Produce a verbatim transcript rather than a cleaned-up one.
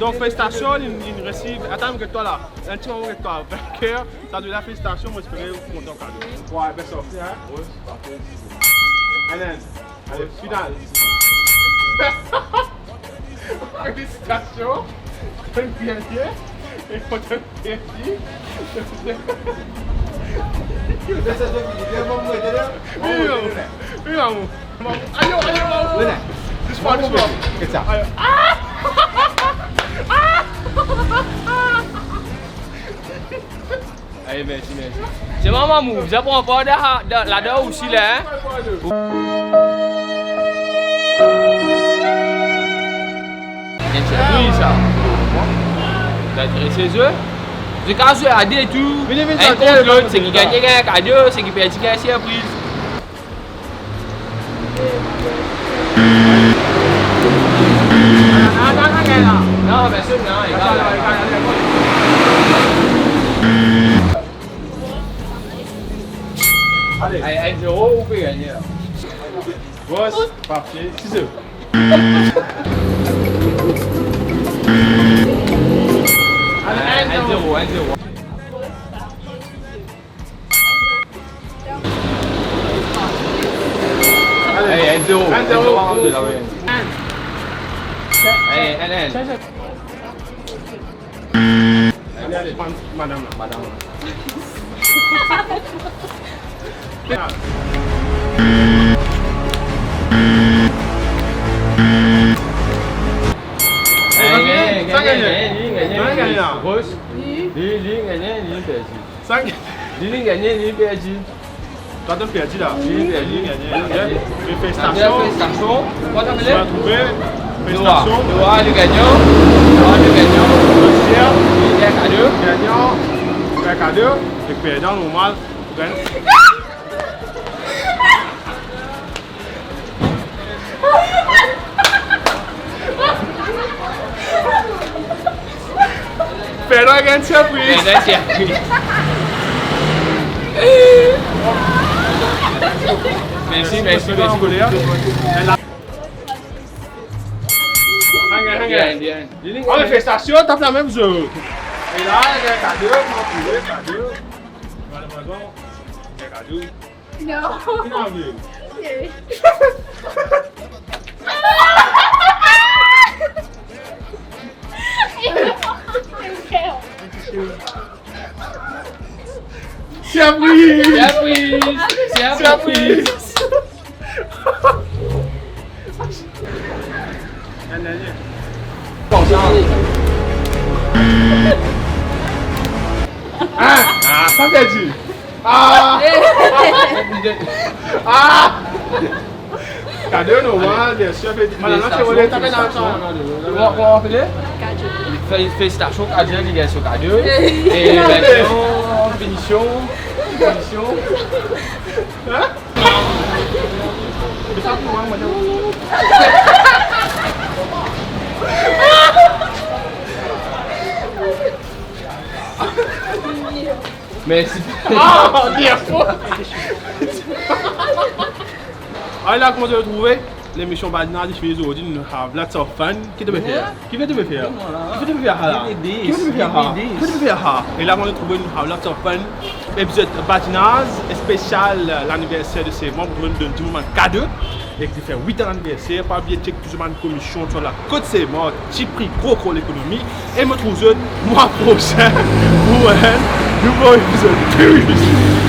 Donk, felisitasion, li, li resi. Atann, get twa la. Enn ti moman, get twa. Vainqueur, sa de la felisitasion, mo espere ou kontan kado. Ouais, best of, yeah. Ouais. And then, ale, final. Felisitasion. Ou gagne. E mo perdi. Wi, non. Wi, non. Ayo, ayo, ayo. Dis mwa, dis mwa. Get sa. Ayo. Ah! Ah! Ayo, mersi, mersi. Se mwa, mamour, bizin pran par dan, dan, ladan osi la, hein? Enn sirpriz, sa. Zot res zwe. Zot kapav zwe a de tou. Vini, vini, enn kont lot, seki gagne, gagn kado, seki perdi, gagn sirpriz. Non, personn, non, egal, egal. Ale. Enn zero, ou pe gagne la. Ros, papie, sizo. Ale, enn zero, enn zero. Ale, enn zero. Enn zero. Enn zero. Ale, enn, enn. Ale, ale, pran madam la. Madam la. Sa gagne? Sa gagne? Li, li gagne, li perdi. Li, li gagne, li perdi. Sa gagne? Li, li gagne, li perdi. Twa, to perdi la. Li, li gagne, li gagne. Felisitasion. Felisitasion. Kouma to apele? Noah. Felisitasion. Noah, le gagnan. Noah, le gagnan. Li gagn kado. Gagnan, gagn kado. E perdan, normal. Gagn. Perdan gagn sirpriz. Perdan sirpriz. Mersi, mersi, mersi. Bien, bien. Ah, me felisitasyon, tap lamem zot. E la, gagn kado, mwa, pou kado. Madam, madam, gagn kado. Non. Ki nou ale? Sirpriz! Sirpriz! Sirpriz! Ah, ah, sa perdi. Ah! Ah! Kado normal, bien sir. Madam, la, ti role, tape dan sa. Kouma, kouma apele? Kado. Fel-, felisitasyon, Kado, li gagn so kado. E, ben, pinision, pinision. Hein? Mersi. Ah, bien fort. Ala, kouma zot trouve? Lemision Badinaz fini zordi, nou have lots of fun. Ki to pe fer? Ki to pe fer? Ki to pe fer la? Ki to pe fer la? Ki to pe fer la? E la, kouma zot trouve, nou have lots of fun. Epizod Badinaz, spesial laniverser de Saint-Marc, pou nou donn dimoun bann kado. Ek li fer wit an laniverser, pa bliye chek tou so bann komision, so la kot Saint-Marc, ti pri, gro, gro lekonomi. E mo trouv zot mwa prosin pou enn nouvo epizod. Peace!